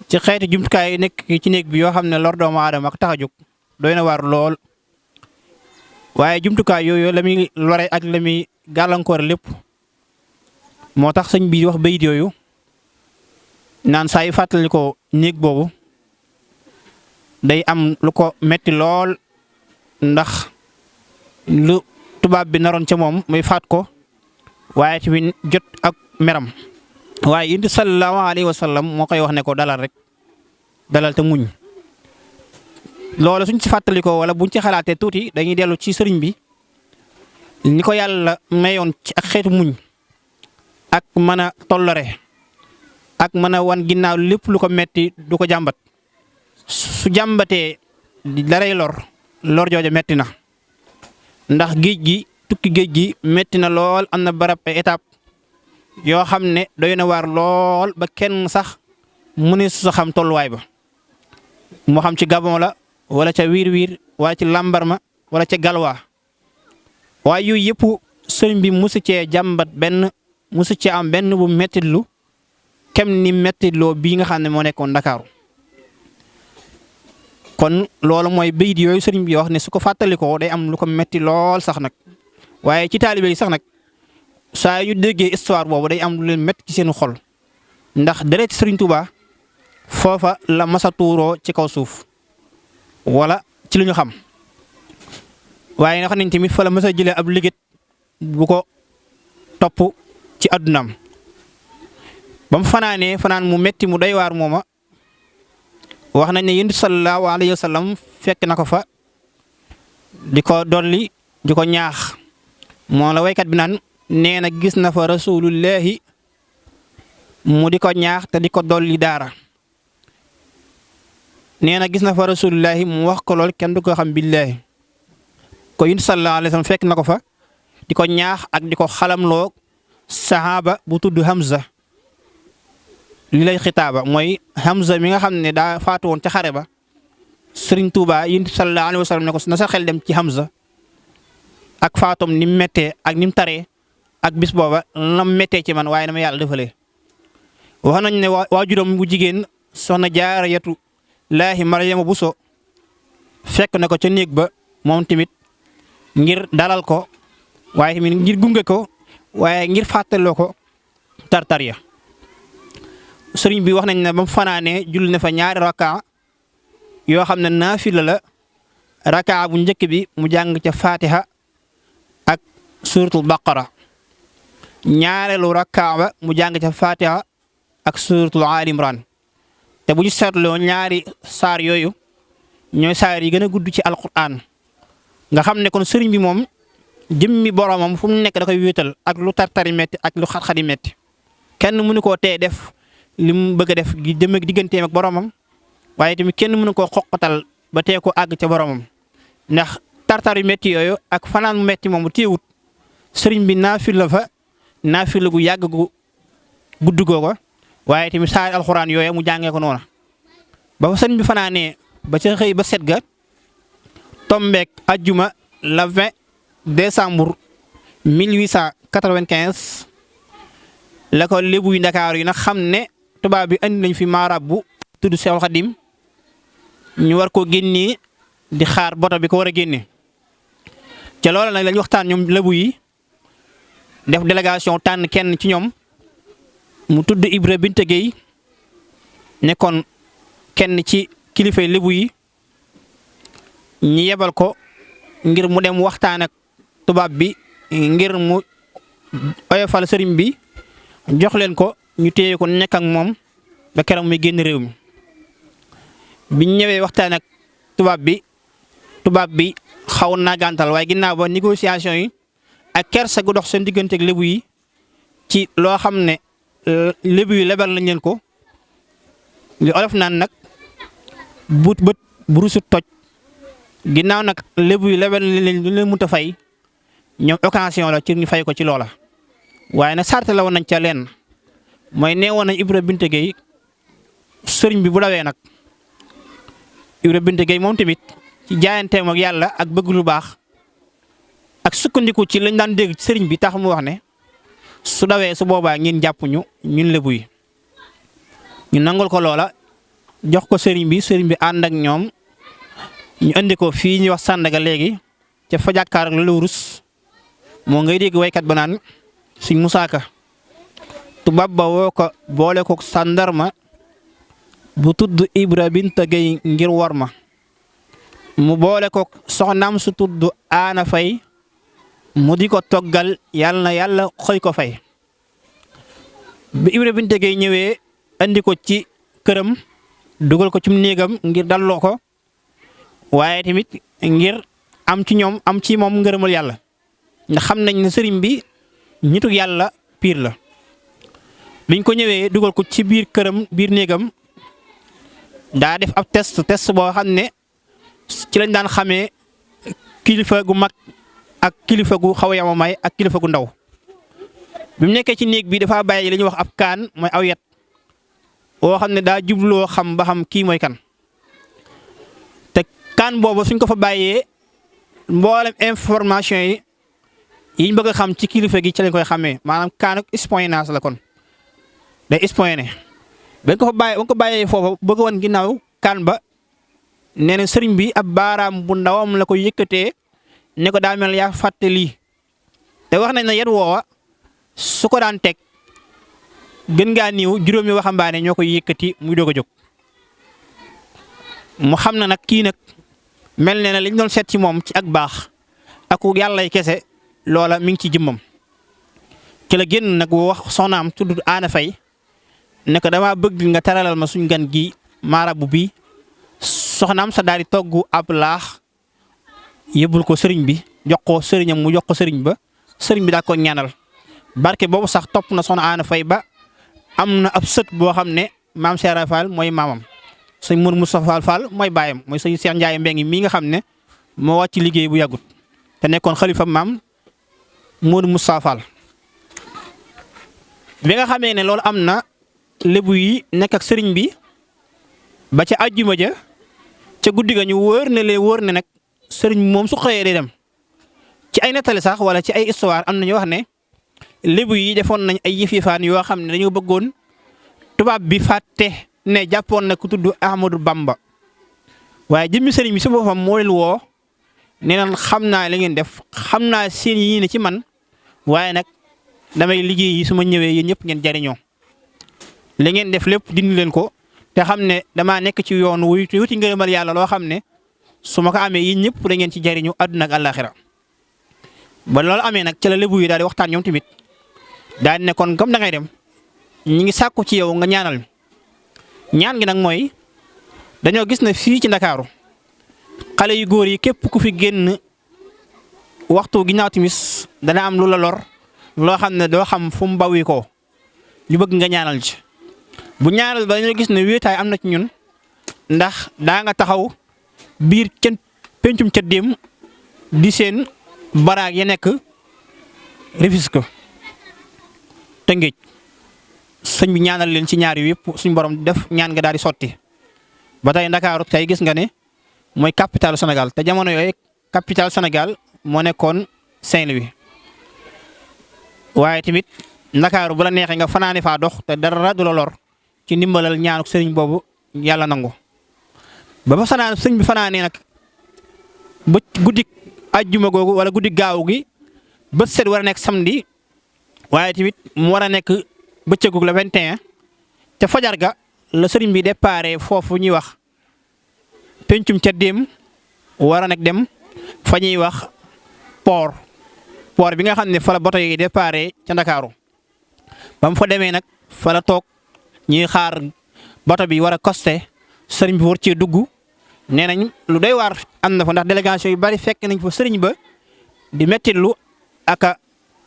ci xeeti jumtukaay yi nekk ci néeg bi yoo xam ne lor doomu aadama ak tax a jóg doy na waar lool waaye jumtukaay yooyu la muy lore ak la muy gàllankoor lépp moo tax sëñ bi wax bayit yooyu naan saa yu fàttali ko néeg boobu day am lu ko metti lool ndax lu tubaab bi naroon ca moom muy faat ko waaye tamit jot ak meram waaye yonent sallallahu alayhi wa sallam moo koy wax ne ko dalal rek dalal te muñ loolu suñ ci fàttalikoo wala buñ ci xalaatee tuuti dañuy dellu ci sëriñ bi ni ko yàlla mayoon ci ak xeetu muñ ak mën a tollore ak mën a wan ginnaaw lépp lu ko metti du ko jàmbat su jàmbatee daray lor jooja metti na ndax géej gi tukki géej gi metti na lool am na barab ay étape yoo xam ne doy na waar lool ba kenn sax mu ne su xam tolluwaay ba moo xam ci Gabon la wala ca wiir wala ci Lambarma wala ca Galwa waaye yooyu yëpp sëriñ bi musu cee jàmbat benn musu cee am benn bu mettitlu kem ni mettitloo bii nga xam ne moo nekkoon Ndakaaru kon loolu mooy bayit yooyu sëriñ bi wax ne su ko fàttalikoo day am lu ko metti lool sax nag waaye ci taalibe yi sax nag saa yu déggee histoire boobu day am lu leen metti ci seen xol ndax deret sëriñ Tuubaa foofa la masa tuuroo ci kaw suuf wala ci lu ñu xam waaye nga xam nañ tamit fa la masa jëlee ab liggéey bu ko topp ci addunaam ba mu fanaanee fanaan mu metti mu doy waar mooma wax nañ ne yonent sallallahu alayhi wa sallam fekk na ko fa di ko dolli di ko ñaax moo la waykat bi naan nee na gis na fa rasulullahi mu di ko ñaax te di ko dolli daara nee na gis na fa rasulullahi mu wax ko lool kenn du ko xam billahi ko yonent sallallahu alayhi wa sallam fekk na ko fa di ko ñaax ak di ko xalamloo sahaaba bu tudd Hamza li lay xitaaba mooy Hamza mi nga xam ne daa faatu woon ca xare ba Sëriñ Tuubaa yonent sallallahu alayhi wa sallam ne ko na sa xel dem ci Hamza ak faatom ni mu méttee ak ni mu taree ak bis booba na mu méttee ci man waaye dama yàlla defalee. wax nañ ne waajuram bu jigéen soxna Jaaratu laahi Maryama Buso fekk na ko ca néeg ba moom tamit ngir dalal ko waaye tamit ngir gunge ko waaye ngir fàttaloo ko tartar ya sëriñ bi wax nañ ne ba mu fanaanee julli na fa ñaari rakka yoo xam ne naafila la rakka bu njëkk bi mu jàng ca Fatiha ak suratul Baqara ñaareelu rakka ba mu jàng ca Fatiha ak suratul Ali Imran te bu ñu seetloo ñaari saar yooyu ñooy saar yi gën a gudd ci alquran nga xam ne kon sëriñ bi moom jëmmi boromam fu mu nekk da koy wéetal ak lu tartari metti ak lu xat-xati metti kenn mënu koo tee def li mu bëgg a def gi dem ak digganteem ak boromam waaye tamit kenn mënu koo xoqatal ba tee ko àgg ca boromam ndax tartar yu metti yooyu ak fanaan mu metti moom bu téewut sëriñ bi naafila fa naafila gu yàgg gu gudd googu waaye tamit saar alxuraan yooyu mu jàngee ko noona ba fa sëriñ bi fanaanee ba ca xëy ba set ga tombeek ajjuma la 20 décembre 1895 la ko lébu yu Ndakaaru yi nag xam ne tubaab bi andi nañ fi maarab bu tudd Seexul Xadim ñu war koo génnee di xaar boto bi ko war a génne ca loola nag lañ waxtaan ñoom lébu yi def délégation tànn kenn ci ñoom mu tudd Ibra Binte Gueye nekkoon kenn ci kilifay lébu yi ñu yebal ko ngir mu dem waxtaan ak tubaab bi ngir mu oyofal sëriñ bi jox leen ko ñu téye ko nekk ak moom ba keroog muy génn réew mi biñ ñëwee waxtaan ak tubaab bi xaw naa gàntal waaye ginnaaw ba négociation yi ak kersa gu dox seen digganteeg lébu yi ci loo xam ne lébu yi lebal nañ leen ko li olof naan nag buut bët bu rusut toj ginnaaw nag lébu yi lebal nañ leen lu leen mënut a fay ñoom occasion la ci ñu fay ko ci loola. waaye nag sart la woon nañ ca leen mooy nee woon nañ Ibra Binte Gueye sëriñ bi bu dawee nag Ibra Binte Gueye moom tamit ci jaayanteem ak yàlla ak bëgg lu baax ak sukkandiku ci lañ daan dégg sëriñ bi tax mu wax ne su dawee su boobaa ngeen jàpp ñun lébu yi ñu nangul ko loola jox ko sëriñ bi ànd ak ñoom ñu indi ko fii ñuy wax Sandaga léegi ca fa jàkkaar ak la wurus moo ngay dégg waykat ba naan Sëriñ Musaa Ka tubaab ba woo ko boole ko sàndarma bu tudd Ibra Binta Gay ngir war ma mu boole ko soxnaam su tudd Aana Fay mu di ko toggal yàlla na yàlla xëy ko fay bi Ibra Binta Gay ñëwee andi ko ci këram dugal ko ci néegam ngir dalloo ko waaye tamit ngir am ci moom ngërëmal yàlla ndax xam nañ ne sëriñ bi nitu yàlla piir la biñ ko ñëwee dugal ko ci biir këram biir néegam daa def ab test boo xam ne ci lañ daan xamee kilifa gu mag ak kilifa gu xaw a yamamaay ak kilifa gu ndaw bi mu nekkee ci néeg bi dafa bàyyi li ñuy wax ab kaan mooy aw yet woo xam ne daa jubloo xam ba xam kii mooy kan te kaan boobu suñ ko fa bàyyee mboolem information yi yiñ bëgg a xam ci kilifa gi ci lañ koy xamee maanaam kaan ak espionnage la kon day espionné ba nga ko bàyyee foofu bëgg woon ginnaaw kaan ba nee na sëriñ bi ab baaraam bu ndawam la ko yëkkatee ne ko daa mel yaa fàtte lii te wax nañ ne yet woowa su ko daan teg gën ngaa niiw juróomi waxambaane ñoo koy yëkkati muy doog a jóg mu xam na nag kii nag mel ne na liñ doon seet ci moom ci ak baax ak yàllay kese loola mi ngi ci jëmmam ci la génn nag wax soxnaam tudd Aana Fay ne ko dama bëgg nga taralal ma suñ gan gi maarabu bi soxnaam sa daal di togg ab laax yëbbul ko sëriñ bi jox ko sëriñam mu jox ko sëriñ ba sëriñ bi daa ko ñaanal barke boobu sax topp na soxna Aana Fay ba am na ab sët boo xam ne maam Cheikh Ibra Fall mooy maamam sëñ Mourou Moustapha Fall mooy baayam mooy sëñ Cheikh Ndiaye Mbengue mii nga xam ne moo wàcc liggéey bu yàggut te nekkoon xalifa maam Mourou Moustapha Fall bi nga xamee ne loolu am na lébu yi nekk ak sëriñ bi ba ca àjjuma ja ca guddi ga ñu wóor ne nag sëriñ moom su xëyee day dem ci ay nettali sax wala ci ay histoire am na ñu wax ne lébu yi defoon nañ ay yëf-yëfaan yoo xam ne dañoo bëggoon tubaab bi fàtte ne jàppoon na ku tudd Ahmadou Bamba waaye jëmmi sëriñ bi su boppam moo leen woo nee na xam naa li ngeen def xam naa seen yii ne ci man waaye nag damay liggéey yi su ma ñëwee yéen ñëpp ngeen jariñoo li ngeen def lépp dindi leen ko te xam ne damaa nekk ci yoon wuti ngërëmal yàlla loo xam ne su ma ko amee yéen ñëpp da ngeen ci jariñu àdduna ak àllaaxira ba loolu amee nag ci la lébu yi daal di waxtaan ñoom tamit daal di ne kon comme da ngay dem ñi ngi sàkku ci yow nga ñaanal ñaan gi nag mooy dañoo gis ne fii ci Ndakaaru xale yu góor yi képp ku fi génn waxtu ginnaaw timis dana am lu la lor loo xam ne doo xam fu mu bawi ko ñu bëgg nga ñaanal ci bu ñaanal ba dañoo gis ne wéetaay am na ci ñun ndax daa nga taxaw biir pencum ca déem di seen baraag ya nekk Rufisque Tëngéej sëñ bi ñaanal leen ci ñaar yu yëpp suñu borom def ñaan nga daal di sotti ba tey Ndakaaru tey gis nga ne mooy capitale Sénégal te jamono yooyu capitale Sénégal moo nekkoon Saint-Louis waaye tamit Ndakaaru bu la neexee nga fanaane faa dox te dara du la lor ci ndimbalal ñaanuk sëriñ boobu yàlla nangu ba fa sëñ bi fanaanee nag ba guddi ajjuma googu wala guddi gaaw gi bët set war a nekk samedi waaye tamit mu war a nekk bëccëgu la 21 te fajar ga la sëriñ bi déparé foofu ñuy wax pencum ca déem war a nekk dem fa ñuy wax port bi nga xam ne fa la bato yi déparé ca Ndakaaru ba mu fa demee nag fa la toog ñuy xaar bato bi war a costé sëriñ bi war cee dugg nee nañ lu doy waar am na fa ndax délégation yu bari fekk nañ fa sëriñ ba di mettitlu ak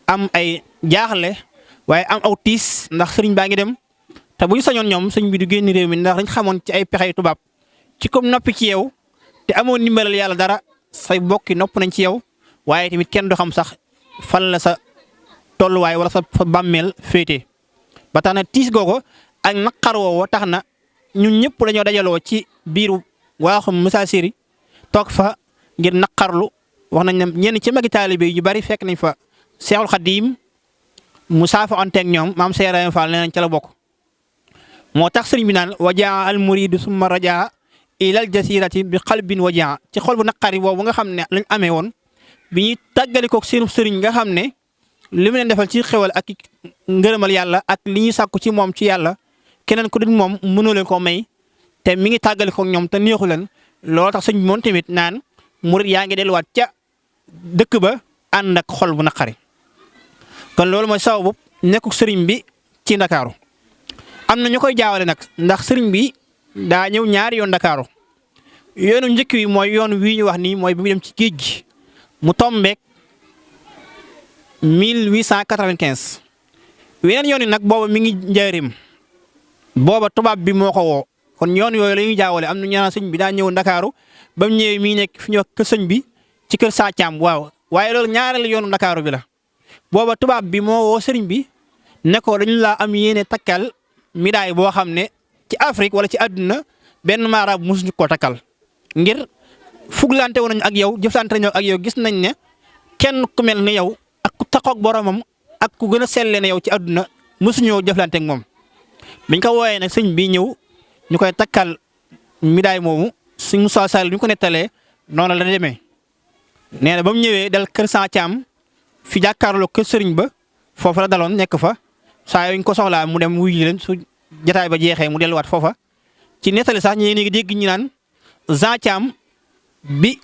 am ay jaaxle waaye am aw tiis ndax sëriñ baa ngi dem te bu ñu sañoon ñoom sëriñ bi du génn réew mi ndax dañ xamoon ci ay pexey tubaab ci comme noppi ci yow te amoon ndimbalal yàlla dara say bokki nopp nañ ci yow waaye tamit kenn du xam sax fan la sa tolluwaay wala sa bàmmeel féete ba tax na tiis googu ak naqar woowu tax na ñun ñëpp dañoo dajaloo ci biiru waaxum Moussa Siri toog fa ngir naqarlu wax nañ ne ñenn ci magi taalibe yu bari fekk nañ fa Seexul Xadiim mu saafa anteeg ñoom maam Cheikh Ibra Fall nee nañ ca la bokk moo tax sëriñ bi naan wajaa al muridu summa rajaa ilal jasirati bi qalbin wajaa ci xol bu naqari boobu nga xam ne lañ amee woon bi ñuy tàggalikook seenu sëriñ nga xam ne li mu leen defal ci xewal ak ngërëmal yàlla ak li ñuy sàkku ci moom ci yàlla keneen ku dul moom mënoo leen koo may te mi ngi tàggalikook ñoom te neexu leen loolu tax sëñ bi moom tamit naan murid yaa ngi delluwaat ca dëkk ba ànd ak xol bu naqari kon loolu mooy sababu nekkuk sëriñ bi ci Ndakaaru am na ñu koy jaawale nag ndax sëriñ bi daa ñëw ñaari yoon Ndakaaru yoonu njëkk wi mooy yoon wii ñu wax nii mooy bi mu dem ci géej gi mu tombeek 1895 weneen yoon yi nag booba mi ngi njaarim booba tubaab bi moo ko woo kon yoon yooyu la ñuy jaawale am na ñu naan sëñ bi daa ñëw Ndakaaru ba mu ñëwee mi nekk fi ñu wax kër sëñ bi ci kër Saa Caam waaw waaye loolu ñaareelu yoonu Ndakaaru bi la booba tubaab bi moo woo sëriñ bi ne ko dañu laa am yéene takkal médaille boo xam ne ci Afrique wala ci àdduna benn maaraab mosuñu koo takkal ngir fuglante woon nañu ak yow jëflante nañu ak yow gis nañ ne kenn ku mel ne yow ak ku taxaw ak boromam ak ku gën a selle ne yow ci àdduna mosuñoo jëflante ak moom. biñ ko wooyee nag sëñ bi ñëw ñu koy takkal médaille moomu sëñ Moussa Sall ñu ko nettalee noonu la demee nee na ba mu ñëwee dal kër Saa Caam fi jàkkaarloo kër sëriñ ba foofa la daloon nekk fa saa yuñ ko soxlaa mu dem wuyu leen su jotaay ba jeexee mu delluwaat foofa ci nettali sax ñi ngi dégg ñu naan Saa Caam bi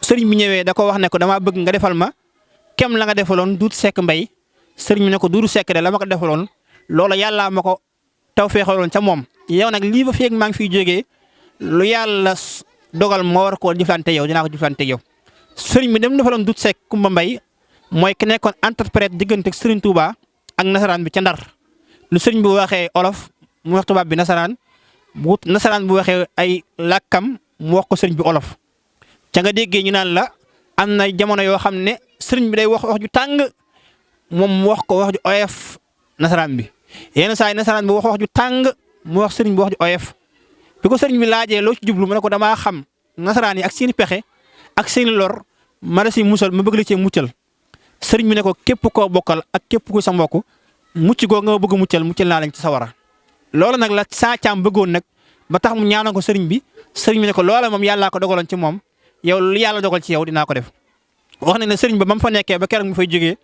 sëriñ bi ñëwee da ko wax ne ko damaa bëgg nga defal ma kem la nga defaloon Duudu Sekk Mbay sëriñ bi ne ko Duudu Sekk de la ma ko defaloon loola yàllaa ma ko taw feexaloon ca moom yow nag lii ba feeg maa ngi fiy jógee lu yàlla dogal moo war koo jëflante yow dinaa ko jëflante yow sëriñ bi dem defaloon Duudu Sekk Kumba Mbay mooy ki nekkoon interprète diggante sëriñ Touba ak nasaraan bi ca Ndar lu sëriñ bi waxee olof mu wax tubaab bi nasaraan bu nasaraan bu waxee ay làkkam mu wax ko sëriñ bi olof ca nga déggee ñu naan la am na jamono yoo xam ne sëriñ bi day wax wax ju tàng moom mu wax ko wax ju oyof nasaraan bi yenn saa yi nasaraan bi wax ju tàng mu wax sëriñ bi wax ju oyof bi ko sëriñ bi laajee loo ci jublu mu ne ko damaa xam nasaraan yi ak seeni pexe ak seeni lor ma la si musal ma bëgg la cee muccal sëriñ bi ne ko képp koo bokkal ak képp ku sa mbokk mucc goo nga bëgg muccal naa lañ ci sawara loolu nag la Saa Caam bëggoon nag ba tax mu ñaanoon ko sëriñ bi ne ko loola moom yàllaa ko dogaloon ci moom yow lu yàlla dogal ci yow dinaa ko def. wax nañ ne sëriñ ba mu fa nekkee ba keroog mu fay jógee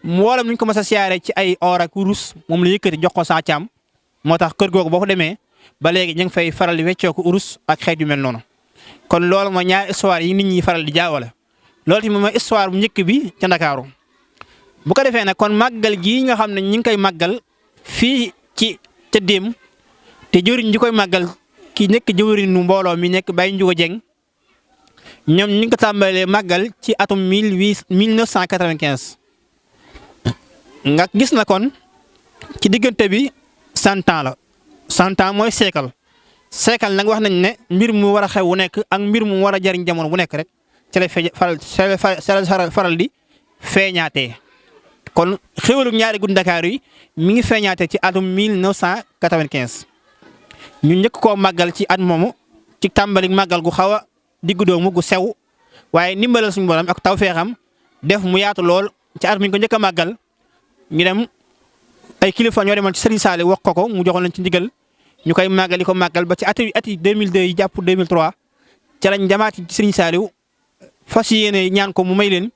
mboolem nuñ ko mës a siyaaree ci ay or ak urus moom la yëkkati jox ko Saa Caam moo tax kër googu boo ko demee ba léegi ñu ngi fay faral di weccoo ko urus ak xeet yu mel noonu kon loolu mooy ñaari histoire yi nit ñi faral di jaawale loolu tamit mooy histoire bu njëkk bi ca Ndakaaru bu ko defee nag kon màggal gii nga xam ne ñi ngi koy màggal fii ci ca déem te jëriñ ji koy màggal ki nekk jëwriñu mbooloo mi nekk Baye Ndiouga Dieng ñoom ñu ngi ko tàmbalee màggal ci atum 1995 nga gis na kon ci diggante bi 100 ans la 100 ans mooy siècle nag wax nañ ne mbir mu war a xew wu nekk ak mbir mu war a jariñ jamono bu nekk rek ci lay faral di feeñaatee. kon xéwalu ñaari guddi Ndakaaru yi mi ngi feeñaate ci atum 1995 ñu njëkk koo màggal ci at moomu ci tàmbali màggal gu xaw a diggu doomu gu sew waaye ndimbalal suñu borom ak tawfeexam def mu yaatu lool ci at mi ñu ko njëkk a màggal ñu dem ay kilifa ñoo demoon ci Serigne Saliou wax ko mu joxoon leen ci ndigal ñu koy màggal di ko màggal ba ci at yi 2002 yi jàpp 2003 ca lañ jamaat ci Serigne Saliou fas yéene ñaan ko mu may leen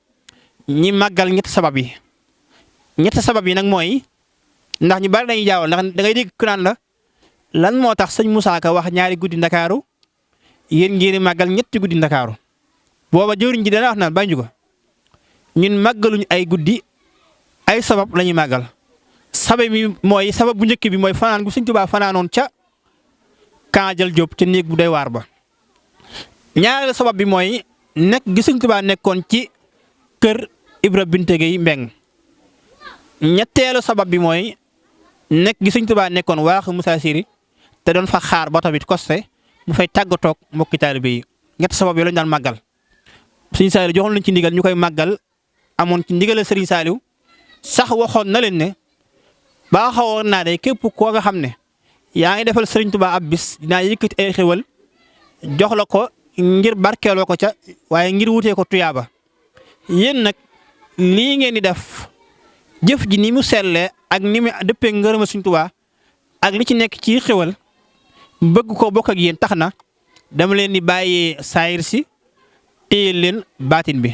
ñi màggal ñetti sabab yi. ñetti sabab yi nag mooy ndax ñu bari dañuy jaawal ndax da ngay dégg ku naan la lan moo tax sëñ Moussa Ka wax ñaari guddi Ndakaaru yéen ngeen màggal ñetti guddi Ndakaaru booba jëwriñ ji dana wax naan Baye Ndiouga ñun màggaluñu ay guddi ay sabab la ñuy màggal sabab bi mooy sabab bu njëkk bi mooy fanaan gu sëñ Tuubaa fanaanoon ca Kaajal Jóob ca néeg bu doy waar ba ñaareelu sabab bi mooy nekk gi sëñ Tuubaa nekkoon ci kër Ibra Binte Gueye Mbeng ñetteelu sabab bi mooy nekk gi sëñ Tuubaa nekkoon waaxu Moussa Siri te doon fa xaar ba tamit koste mu fay tàggatoog mbokki taalibe yi ñetti sabab yooyu lañu daan màggal. Sëriñ Saliou joxoon lañ ci ndigal ñu koy màggal amoon ci ndigal Sëriñ Saliou sax waxoon na leen ne baaxoon naa de képp koo nga xam ne yaa ngi defal Sëriñ Tuubaa ab bis dinaa yëkkati ay xéwal jox la ko ngir barkeeloo ko ca waaye ngir wutee ko tuyaaba yéen nag lii ngeen di def. jëf ji ni mu sellee ak ni mu dëppee ngërëma Sëriñ Tuubaa ak li ci nekk ci xewal bëgg ko bokk ak yéen tax na dama leen di bàyyee saayir si téye leen baatin bi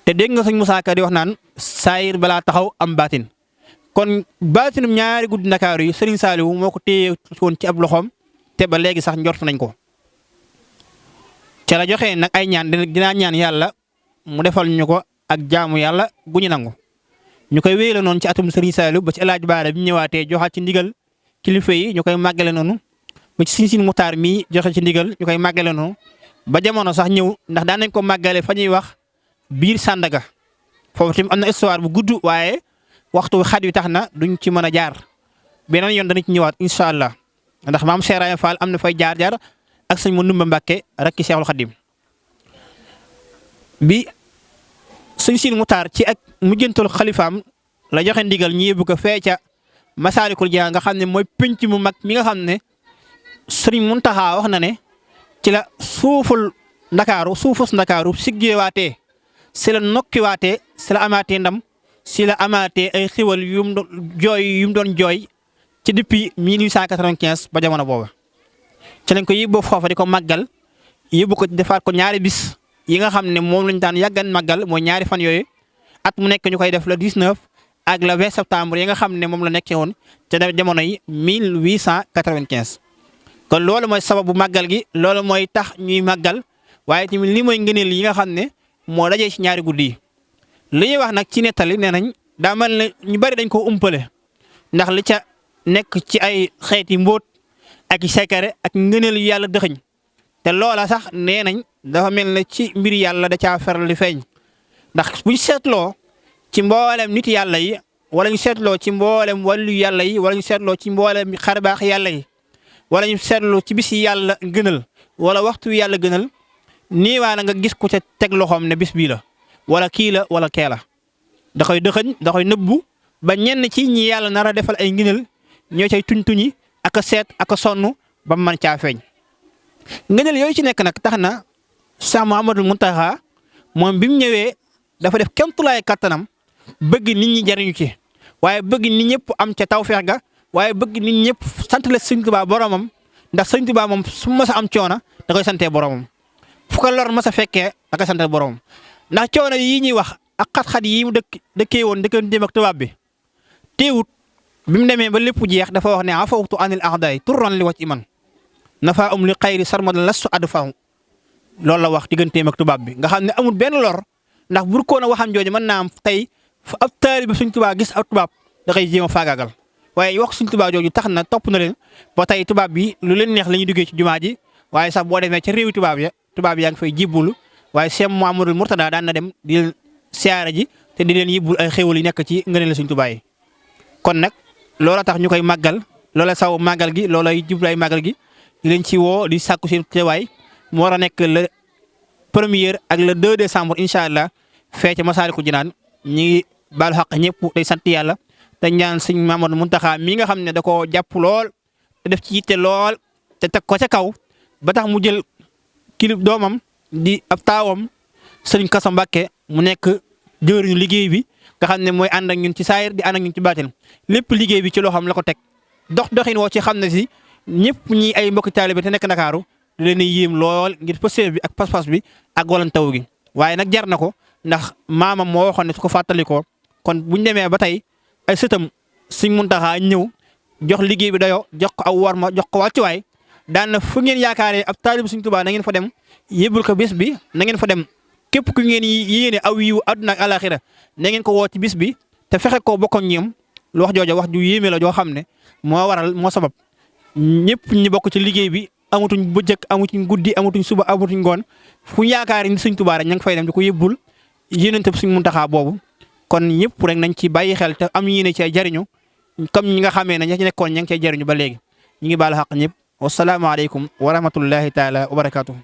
te dégg nga sëñ Moussa Ka di wax naan saayir balaa taxaw am baatin kon baatinum ñaari guddi Ndakaaru yi Serigne Saliou moo ko téye woon ci ab loxoom te ba léegi sax njort nañ ko ca la joxe nag ay ñaan dinaa ñaan yàlla mu defal ñu ko ak jaamu yàlla gu ñu nangu ñu koy wéyale noonu ci atum Serigne Saliou ba ci El Hadj Baara bi ñu ñëwaatee joxaat ci ndigal kilifa yi ñu koy màggale noonu ba ci Sëñ Muxtaar mii joxe ci ndigal ñu koy màggale noonu ba jamono sax ñëw ndax daan nañ ko màggale fa ñuy wax biir Sandaga foofu tamit am na histoire bu gudd waaye waxtu xat wi tax na duñ ci mën a jaar beneen yoon dana ci ñëwaat incha allah ndax maam Cheikh Ibra Fall am na fay jaar ak sëñ Mandumbe Mbàkke rakki Cheikhul Khadim bi sëñ Sëñ Muxtaar ci ak mujjantal xalifaam la joxe ndigal ñu yóbbu ko fee ca Masaalikul Jinaan nga xam ne mooy penc mu mag mi nga xam ne Sëriñ Muntaxa wax na ne ci la suufus Ndakaaru siggeewaatee si la nokkiwaatee si la amaatee ndam si la amaatee ay xiwal yu mu doon jooy ci depuis 1895 ba jamono booba. ci lañ ko yóbbu foofa di ko màggal yóbbu ko defaat ko ñaari bis yi nga xam ne moom lañ daan yàggan màggal mooy ñaari fan yooyu at mu nekk ñu koy def le 19 ak le 20 septembre yi nga xam ne moom la nekkee woon te jamono yi 1895. kon loolu mooy sababu màggal gi loolu mooy tax ñuy màggal waaye tamit li mooy ngëneel yi nga xam ne moo dajee ci ñaari guddi yi li ñuy wax nag ci nettali nee nañ daa mel ne ñu bari dañ ko umpale ndax li ca nekk ci ay xeeti mbóot ak sekare ak ngëneel yu yàlla dëxëñ te loola sax nee nañ dafa mel ne ci mbir yàlla da caa feral di feeñ ndax buñ seetloo ci mboolem nit yàlla yi wala ñu seetloo ci mboolem wàllu yàlla yi wala ñu seetloo ci mboolem xarbaax yàlla yi wala ñu seetloo ci bis yi yàlla gënal wala waxtu wi yàlla gënal nii waa na nga gis ku ca teg loxoom ne bis bii la wala kii la wala kee la da koy dëxëñ da koy nëbbu ba ñenn ci ñi yàlla nar a defal ay ngënal ñoo cay tuñ-tuñi ak a seet ak a sonn ba mu mën caa feeñ. ngënal yooyu ci nekk nag tax na Cheikh Mouhamadul Mountakha moom bi mu ñëwee dafa def kéemtulaay kattanam bëgg nit ñi jariñu ci waaye bëgg nit ñëpp am ca tawfeex ga waaye bëgg nit ñëpp sant la Sëñ Tuubaa boromam ndax Sëñ Tuubaa moom su ma sa am coono da koy santee boromam fu ko lor ma sa fekkee da koy santee boromam ndax coono yii ñuy wax ak xat-xat yii mu dëkkee woon dëkkanteem ak tubaab bi teewut bi mu demee ba lépp jeex dafa wax ne afawtu anil a'daay turran li wacc iman nafa li xayri sarmadan lastu adfahu loolu la wax digganteem ak tubaab bi nga xam ne amul benn lor ndax bu ko na waxam jooju mën naa am tey fu ab taalibe Sëñ Tuubaa gis ab tubaab da koy jéem a faagaagal waaye wax Sëñ Tuubaa jooju tax na topp na leen ba tey tubaab bi lu leen neex la ñuy duggee ci jumaa ji waaye sax boo demee ca réewi tubaab yaa ngi fay jibbulu waaye Cheikh Mouhamadul Mourtada daan na dem di leen siyaara ji te di leen yibbul ay xéwal yi nekk ci ngëneel la Sëñ Tuubaa yi kon nag loola tax ñu koy màggal loola saw màggal gi loola jublu ay màggal gi di leen ci woo di sàkku seen teewaay mu war a nekk le 1er ak le 2 décembre incha allah fee ca Masaalikul Jinaan ñi ngi baalu xaq ñëpp day sant yàlla te ñaan Sëñ Mamadou Mountakha mi nga xam ne da koo jàpp lool te def ci yitte lool te teg ko ca kaw ba tax mu jël kilib doomam di ab taawam Sëriñ Kaso Mbàkke mu nekk jëwriñu liggéey bi nga xam ne mooy ànd ak ñun ci saayir di ànd ak ñun ci baatin lépp liggéey bi ci loxoom la ko teg doxin woo ci xam ne si ñëpp ñi ay mbokki taalibe te nekk Ndakaaru di leen yéem lool ngir pëseef bi ak pas-pas bi ak walantaw gi waaye nag jar na ko ndax maamam moo waxoon ne su ko fàttalikoo kon buñ demee ba tey ay sëtam Sëñ Muntaxa ñëw jox liggéey bi dayoo jox ko aw war ma jox ko wàccuwaay daan na fu ngeen yaakaaree ab taalibe Sëñ Tuubaa na ngeen fa dem yëbbul ko bis bi na ngeen fa dem képp ku ngeen yéene aw yiw àdduna ak alaxira na ngeen ko woo ci bis bi te fexe koo bokk ak ñoom lu wax jooja wax ju yéeme la joo xam ne moo waral moo sabab ñëpp ñi bokk ci liggéey bi amatuñ bëccëg amatuñ guddi amatuñ suba amatuñ ngoon fu yaakaar ni Sëñ Tuubaa rek ña ngi fay dem di ko yëbbul yéenante Sëñ Muntaxa boobu kon ñëpp rek nañ ci bàyyi xel te am yéene cee jariñu comme ñi nga xamee ne ña ci nekkoon ña ngi cee jariñu ba léegi ñu ngi baal xaq ñëpp wasalaamaaleykum wa rahmatullahi taala wa barakaatuh